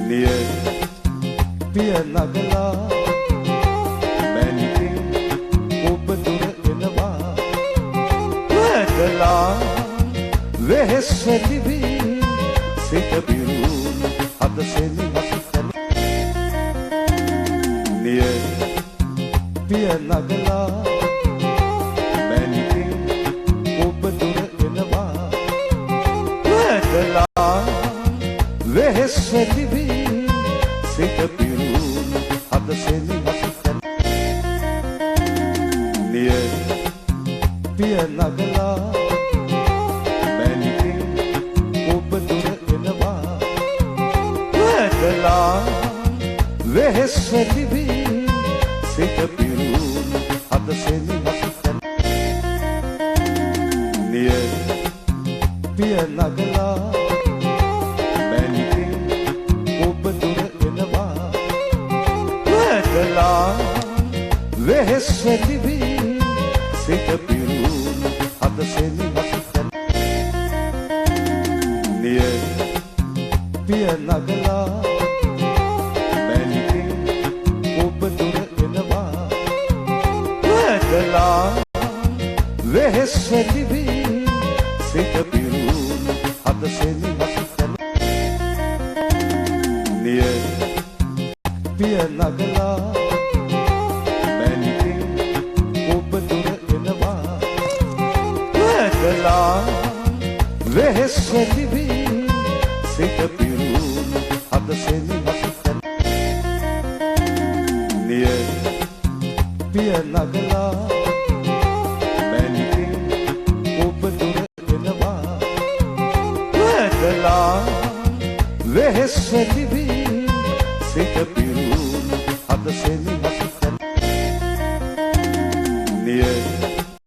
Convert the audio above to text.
නිය පිය නගලා මැනිකින් ඔබ දුර එනවා වැදලා වෙහෙස වැඩි වී සිත පිරුණ හද සෙනෙහස තැන නිය පිය නගලා මැනිකින් ඔබ දුර එනවා වැදලා වෙහෙස වැඩි වී සිත පිරුණ හද සෙනෙහස තැන නිය පිය නගලා මැනිකින් ඔබ දුර එනවා වැදලා වෙහෙස වැඩි වී සිත පිරුණ හද සෙනෙහස තැන නිය පිය නගලා මැනිකින් ඔබ දුර එනවා වැදලා වෙහෙස වැඩි වී සිත පිරුණ හද සෙනෙහස තැන නිය පිය නගලා මැනිකින් ඔබ දුර එනවා වැදලා වෙහෙස වැඩි වී සිත පිරුණ හද සෙනෙහස තැන නිය පිය නගලා මැනිකින් ඔබ දුර එනවා වැදලා වෙහෙස වැඩි වී සිත පිරුණ හද සෙනෙහස තැන නිය පිය නගලා මැනිකින් ඔබ දුර එනවා වැදලා වෙහෙස වැඩි වී සිත පිරුණ හද සෙනෙහස තැන නිය